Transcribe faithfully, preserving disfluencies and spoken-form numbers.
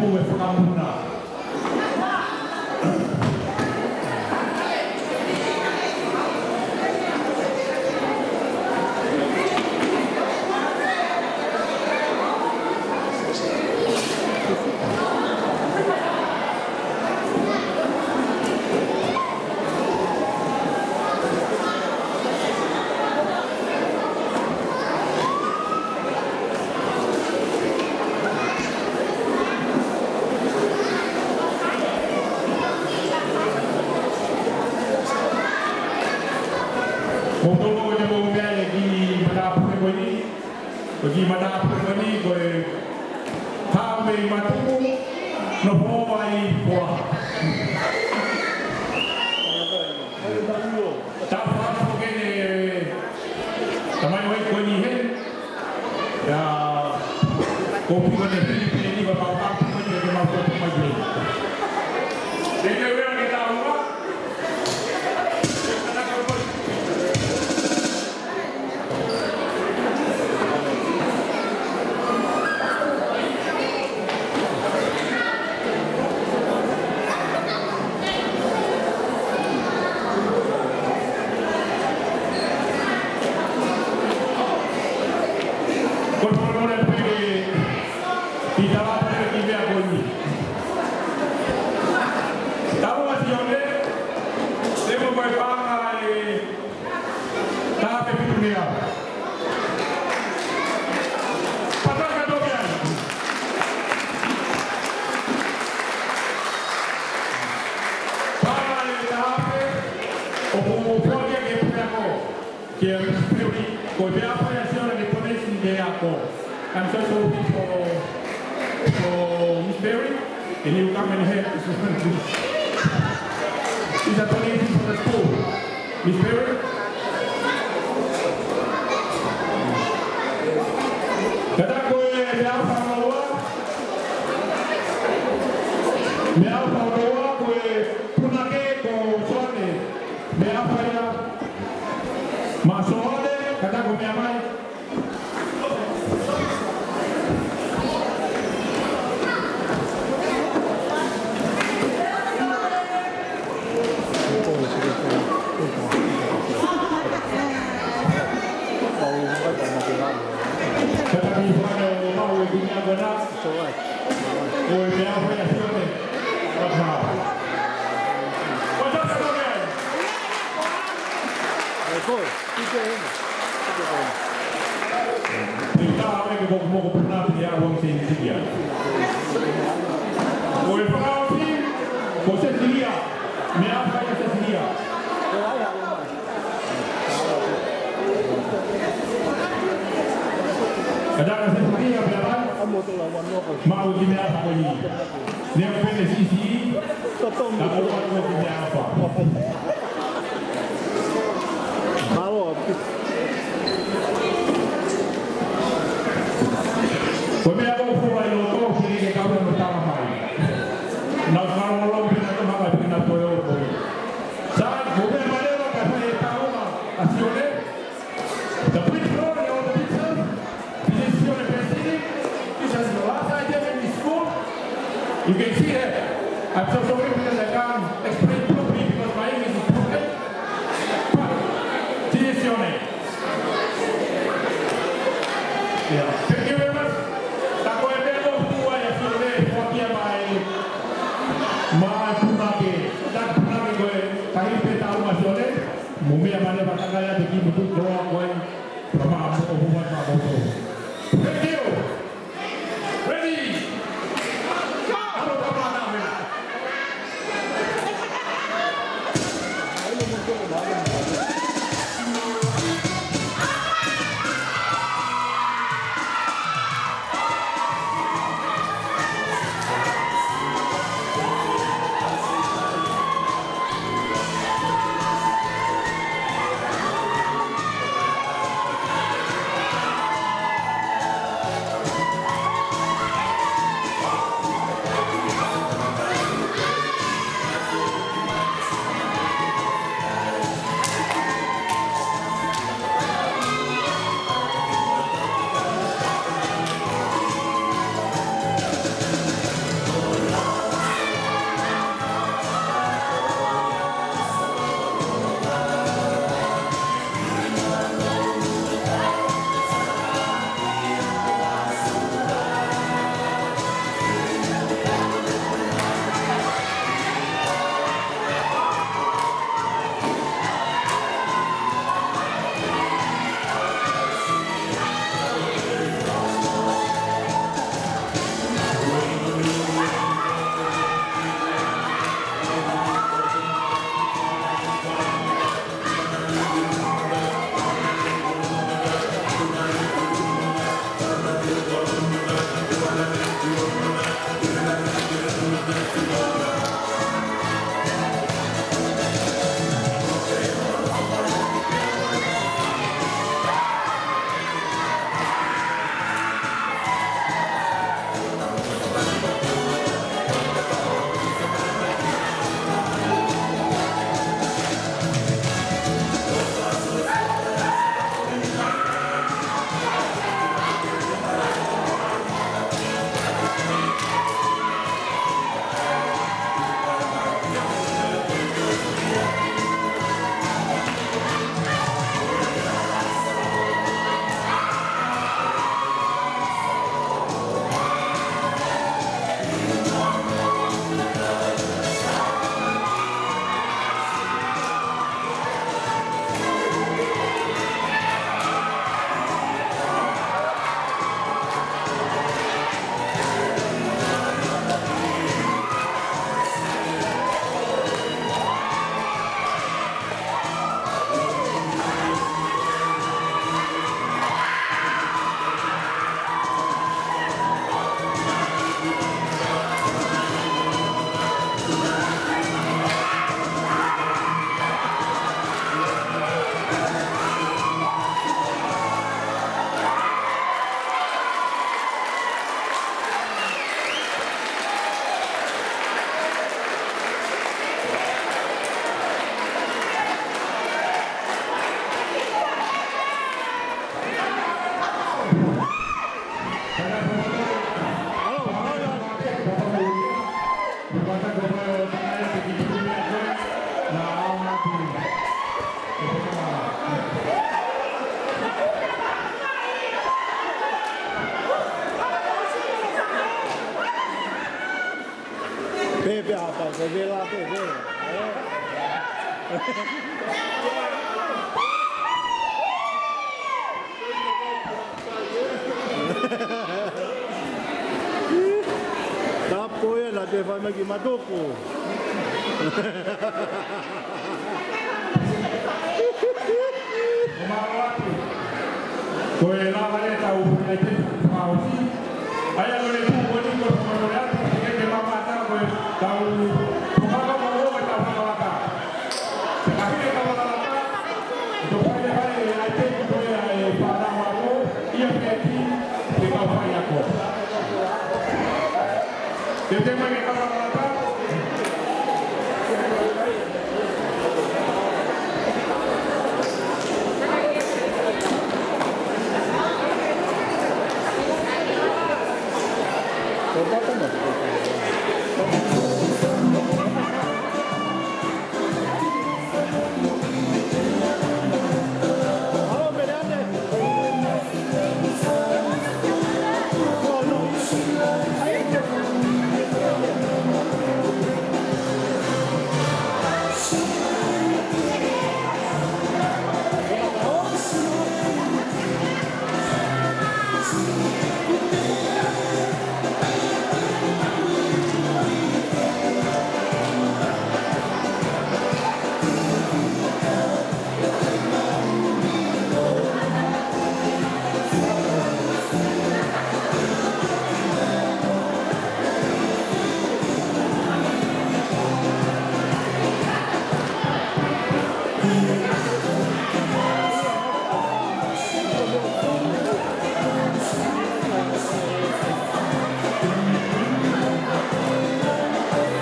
ʻo e fakapuna. Mou toloi ke mou meʻa ʻi he kiʻi matāpule ko eni. Ko e kiʻi matāpule ko eni ko e haʻu mei Matuku, nofo ai Foha. Tau fakafokē ne tamai oi ko eni he. Ia, ko piko ne Filipini, ko pau pau piko ne ke mau ko piko ne. Thank you, everyone, ke tau ua. Ko e fakamolemole pē ke tala pē ki he meʻa ko eni. Tau ʻa Sione, te mo mai panga e Taha pē pitu mea. Pataka toki ai. Pala e taha pē, ʻoku foaki ke pea ko. Ke Miss Perry, ko e meʻaʻofa ia ʻa Sione ke donation ke ako. I'm so sorry for, for Miss Perry. Can you come and help this woman, please? It's a donation for the school. Miss Perry? Kātaki ko e meʻaʻofa hono ua. Meʻaʻofa hono ua ko e punake ko Sione. Meʻaʻofa ia maʻa Sione, kātaki ʻo meʻa mai. Kātaki fano mau e kinia kona. Ko e meʻaʻofa ia ʻa Sione. Kātaki. Hey, boy. Pita ʻo e mokopuna pia ʻo e sēniti ia. Ko e fakaʻosi, ko Sesilia, meʻaʻofa ia Sesilia. Kātaki Sesilia, pea mai. Mau ki meʻaʻofa ko eni. Leo pene sisi. Ka ko atu ki meʻaʻofa. Mālō. Ko e meʻa ko fua ʻi loto, ke ke kau na tala mai. Na kau lo pina to maka pina to yo ko. Sa, ko e meʻa mālō ka fai e tau ma, ʻa Sione. The big glory of the picture. This is Sione Pesini. This is the last item in this school. You can see that. I'm so sorry because I can't explain properly because my English is broken. But this is Sione. Yeah. Thank you very much. Ka ko e meʻa ko fua ia Sione, fua kia mai. Mai punake. That punake ko e, kahi pē tau ma Sione. Mo meʻa mane pataka ia te ki mutu koa ko e. Pama mo o mo mo. Thank you. Ready. Alo pama na me. Vevela pē, vevela. Tapu ia, naʻa te fai mai ki Matoko. Ko e lava e tau e te fakaʻosi. ʻA ia ko e tuʻu ko eni ko e fakamolemole atu, ke ke mamata ko e tau